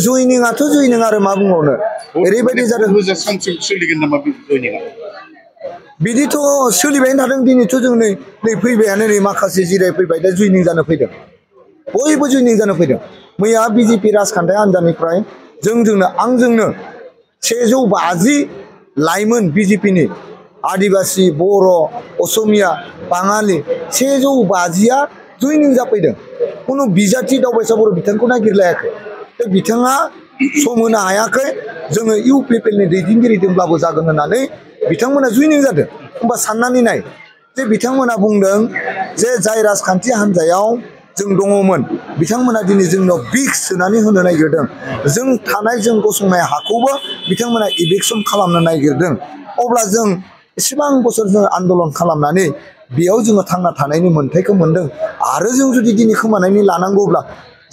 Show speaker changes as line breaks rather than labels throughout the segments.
जयनिंआथ' जयनिं आरो मा बुंबावनो ओरैबायदि जादों बिदिथ' सोलिबायानो थादों दिनैथ' जों नै फैबायानो नै माखासे जिरायफैबाय दा जयनिं जानो फैदों बयबो जयनिं जानो फैदों मैया बिजेपि राजखान्थि हान्जानिफ्राय जोंजोंनो आंजोंनो 150 लाइमोन बिजेपिनि आदिबासी बर' असमिया बाङालि 150आ जयनिं जाफैदों कुनु बिजाथि दावबायसा बर' बिथांखौ नागिरलायाखै बिथाङा सम होनो हायाखै जोङो इउपिपिएलनि दैदेनगिरिजोंब्लाबो जागोन होननानै बिथांमोना जयनिं जादों होमबा साननानै नाय जे बिथांमोना बुंदों जे जाय राजखान्थि हान्जायाव जों दङमोन बिथांमोना दिनै जोंनाव बिक्स सोनानै होनो नागिरदों जों थानाय जों गसंनाय हाखौबो बिथांमोना इभिक्सन खालामनो नागिरदों अब्ला जों एसेबां बोसोर जों आन्दोलन खालामनानै बेयाव जोङो थांना थानायनि मोन्थायखौ मोनदों आरो जों जुदि दिनै खोमानानै लानांगौब्ला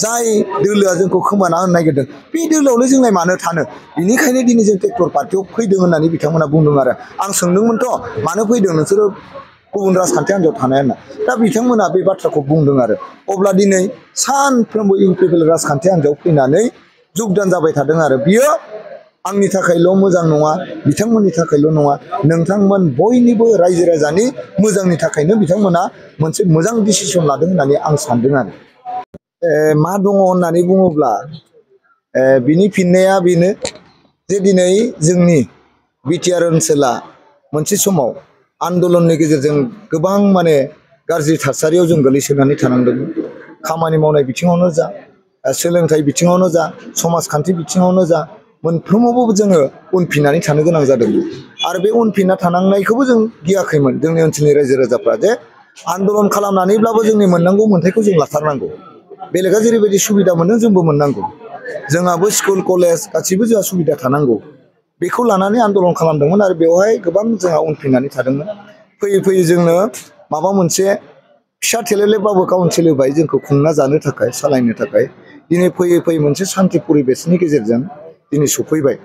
जाय दोलोआ जोंखौ खोमाना होनो नागिरदों बे दोलोआवलाय जोंलाय मानो थानो बेनिखायनो दिनै जों ट्रेक्टर पार्टियाव फैदों होननानै बिथांमोना बुंदों आरो आं सोंदोंमोनथ' मानो फैदों नोंसोरो गुबुन राजखान्थि हान्जायाव थानाय होनना दा बिथांमोना बे बाथ्राखौ बुंदों आरो अब्ला दिनै सानफ्रोमबो इउपिपिएल राजखान्थि हान्जायाव फैनानै जुगदान जाबाय थादों आरो बियो आंनि थाखायल' मोजां नङा बिथांमोननि थाखायल' नङा नोंथांमोन बयनिबो रायजो राजानि मोजांनि थाखायनो बिथांमोना मोनसे मोजां डिसिसन लादों होननानै आं सानदों आरो मा दङ होननानै बुङोब्ला बिनि फिननाया बेनो जे दिनै जोंनि बिटिआर ओनसोला मोनसे समाव आन्दोलननि गेजेरजों गोबां माने गाज्रि थासारियाव जों गोलैसोनानै थानांदोंमोन खामानि मावनाय बिथिङावनो जा सोलोंथाइ बिथिङावनो जा समाजखान्थि बिथिङावनो जा मोनफ्रोमावबो जोङो उनफिननानै थानो गोनां जादोंमोन आरो बे उनफिनना थानांनायखौबो जों गियाखैमोन जोंनि ओनसोलनि रायजो राजाफ्रा जे आन्दोलन खालामनानैब्लाबो जोंनि मोननांगौ मोन्थायखौ जों लाथारनांगौ बेलेगा जेरैबायदि सुबिदा मोनदों जोंबो मोननांगौ जोंहाबो स्कुल कलेज गासैबो जोंहा सुबिदा थानांगौ बेखौ लानानै आन्दोलन खालामदोंमोन आरो बेवहाय गोबां जोंहा उनफिननानै थादोंमोन फैयै फैयै जोंनो माबा मोनसे फिसा थेलेलेबाबो काउन्सिल होबाय जोंखौ खुंना जानो थाखाय सालायनो थाखाय दिनै फैयै फैयै मोनसे सान्थि परिबेसनि गेजेरजों दिनै सफैबाय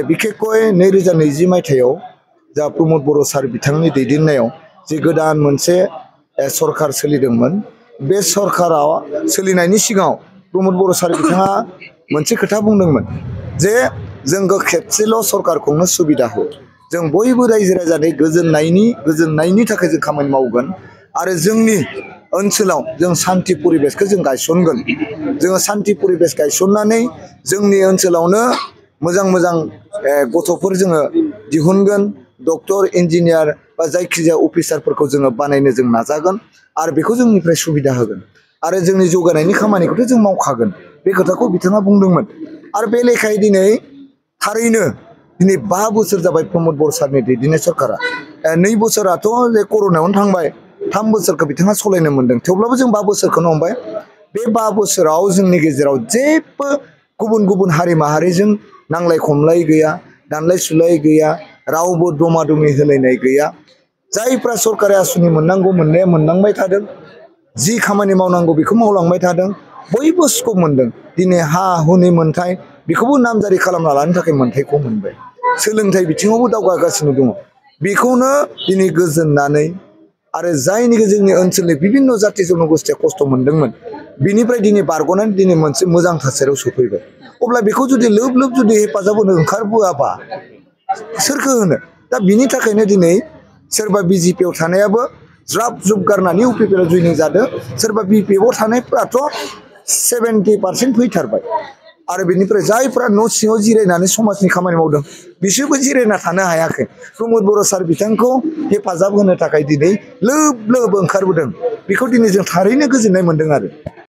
बिखेखय 2020 मायथाइयाव जा प्रमद बर' सार बिथांनि दैदेननायाव जे गोदान मोनसे सरकार सोलिदोंमोन बे सरकाराव सोलिनायनि सिगाङाव प्रमद बर' सार बिथाङा मोनसे खोथा बुंदोंमोन जे जोंखौ खेबसेल' सरकार खुंनो सुबिदा हो जों बयबो रायजो राजानि गोजोननायनि थाखाय जों खामानि मावगोन आरो जोंनि ओनसोलाव जों सान्थि परिबेसखौ जों गायसनगोन जोङो सान्थि परिबेस गायसननानै जोंनि ओनसोलावनो मोजां मोजां गथ'फोर जोङो दिहुनगोन डक्टर इन्जिनियार बा जायखिजाया अफिसारफोरखौ जोङो बानायनो जों नाजागोन आरो बेखौ जोंनिफ्राय सुबिदा होगोन आरो जोंनि जौगानायनि खामानिखौथ' जों मावखागोन बे खोथाखौ बिथाङा बुंदोंमोन आरो बे लेखायै दिनै थारैनो दिनै 5 बोसोर जाबाय प्रमद बर' सारनि दैदेननाय सरकारा 2 बोसोराथ' कर'नायावनो थांबाय 3 बोसोरखौ बिथाङा सलायनो मोनदों थेवब्लाबो जों 5 बोसोरखौनो हमबाय बे 5 बोसोराव जोंनि गेजेराव जेबो गुबुन गुबुन हारि माहारिजों नांलाय खमलाय गैया दानलाय सुलाय गैया रावबो दमा दमि होलायनाय गैया जायफ्रा सरकारि आसुनि मोननांगौ मोननाया मोनलांबाय थादों जि खामानि मावनांगौ बेखौ मावलांबाय थादों बयबो स्कप मोनदों दिनै हा हुनि मोन्थाय बेखौबो नामजारि खालामना लानो थाखाय मोन्थायखौ मोनबाय सोलोंथाइ बिथिङावबो दावगागासिनो दङ बेखौनो दिनै गोजोननानै आरो जायनिखि जोंनि ओनसोलनि बिभिन्न जाति जनगोष्ठीया खस्थ' मोनदोंमोन बिनिफ्राय दिनै बारग'नानै दिनै मोनसे मोजां थासारियाव सफैबाय अब्ला बेखौ जुदि लोब लोब जुदि हेफाजाब होनो ओंखारबोआबा सोरखौ होनो दा बिनि थाखायनो दिनै सोरबा बिजेपियाव थानायाबो ज्राब जुब गारनानै इउपिपिएलआव जयनिं जादों सोरबा बिपिएफआव थानायफ्राथ' 70% फैथारबाय आरो बेनिफ्राय जायफ्रा न' सिङाव जिरायनानै समाजनि खामानि मावदों बिसोरबो जिरायना थानो हायाखै प्रमद बर' सार बिथांखौ हेफाजाब होनो थाखाय दिनै लोब लोब ओंखारबोदों बेखौ दिनै जों थारैनो गोजोननाय मोनदों आरो